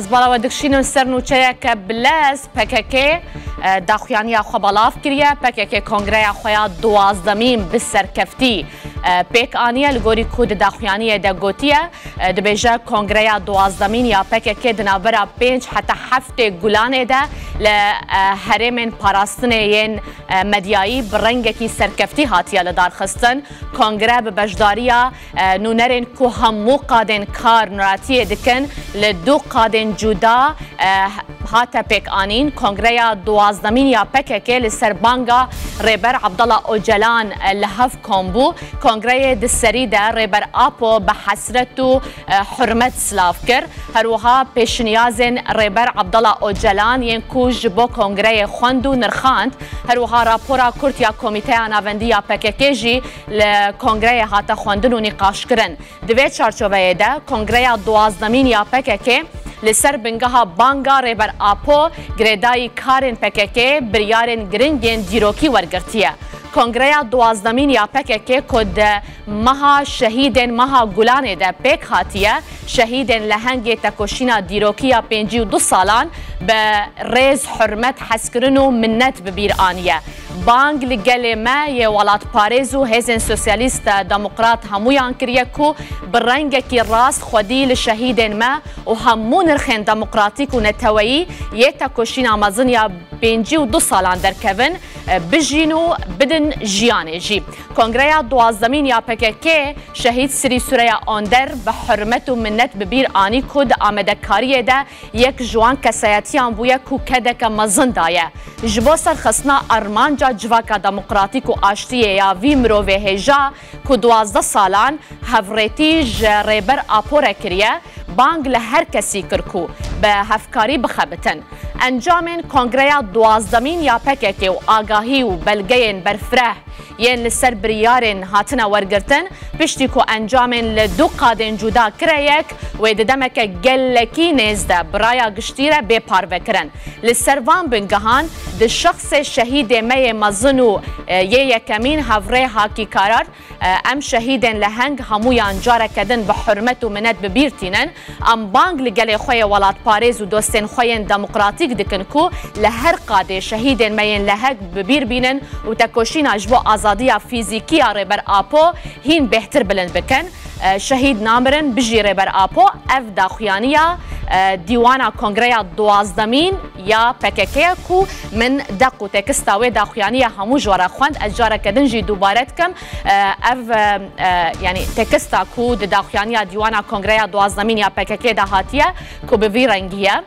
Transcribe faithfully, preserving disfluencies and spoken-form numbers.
Ez bala we dikişînim ser nûçeyeke bilez. P K K, e, daxuyaniya xwe belav kiriye. P K K kongreya xwe ya duwazdemîn bi serkeftî, e, pêk aniye. Li gorî ku di daxuyaniyê de gotiye, e, dibêje kongreya duwazdemîn ya P K K di navbera pênc heta heftê Gulanê de li, e, herêmên parastinê yên, e, medyayî bi rengekî serkeftî hatiye lidarxistin. Kongre bi beşdariya, e, nûnerên ku hemû qadên kar nûratiyê dikin, li du qadên cuda, e, hate pêkanîn. Kongreya duwazdemîn ya P K K li ser banga Rêber Abdullah Ocalan, e, li hev kom bû. Kongreyê di serî de Rêber Apo bi hesret û, e, hurmet silav kir. Her wiha pêşniyazên Rêber Abdullah Ocalan yên ku ji bo kongreyê xwend û nirxand, her wiha rapora kurt ya Komîteya Navendî ya P K K jî li kongreyê hate xwendin û nîqaşkirin. Di vê çarçoveyê de Kongreya duwazdemîn ya P K K li ser bingeha banga Rêber Apo, girêdayî karên P K K, biryarên giring yên dîrokî wergirtiye. Kongreya duwazdemîn ya P K K ku di meha şehîdên meha Gulanê de pêk hatiye, şehîdên lehengê tekoşîna dîrokî ya pêncî û du salan bi rêz, hurmet, hezkirin û minnet bi bîr aniye. Bang li gelê me yê welatparêz û hêzên sosyalîst demokrat hemûyan kiriye ku bi rengekî rast xwedî li şehîdên me û hemû nirxên demokratîk û neteweyî yê tekoşîna mezin ya pêncî û du salan derkevin, e, bijîn û bidin jiyanê jî. Kongreya duwazdemîn ya P K K şehîd Sirî Sureya Onder bi hurmet û minnet bi bîr anî ku di amadekariyê de yek ji wan kesayetiyan bûye ku kedeke mezin daye. Ji bo serxistina armanca civaka demokratîk û aştiyê ya vî mirovê hêja ku duwazdeh salan hevrêtî ji Rêber Apo re kiriye, bang li her kesî kir ku bi hevkarî bixebitin. Encamên Kongreya duwazdemîn ya P K K û agahî û belgeyên berfireh yên li ser biryarên hatine wergirtin, piştî ku encamên li du qadên cuda kire yek, wê di demeke gelekî nêz de bi raya giştî re bê parvekirin. Li ser van bingehan, di şexsê şehîdê me yê mezin û, e, yê yekemîn hevrê Hakî Karar, e, em şehîdên leheng hemûyan careke din bi hurmet û minet bi bîr tînin. Em bang li gelê xwe yê welatparêz û dostên xwe yên demokratîk dikin ku li her qadê şehîdên me yên leheng bi bîr bînin û tekoşîna ji bo azadiya fîzîkî ya Rêber Apo hîn bêhtir bilind bikin. E, şehîd namirin, bijî Rêber Apo. Ev daxuyaniya, e, dîwana Kongreya duwazdemîn ya P K K ye ku min deq û tekista wê daxuyaniye hemû ji we re xwend. Ez careke din jî dubare dikim. E, ev, e, e, yanî tekista ku di daxuyaniya dîwana Kongreya duwazdemîn ya P K K de hatiye, ku bi vî rengî ye.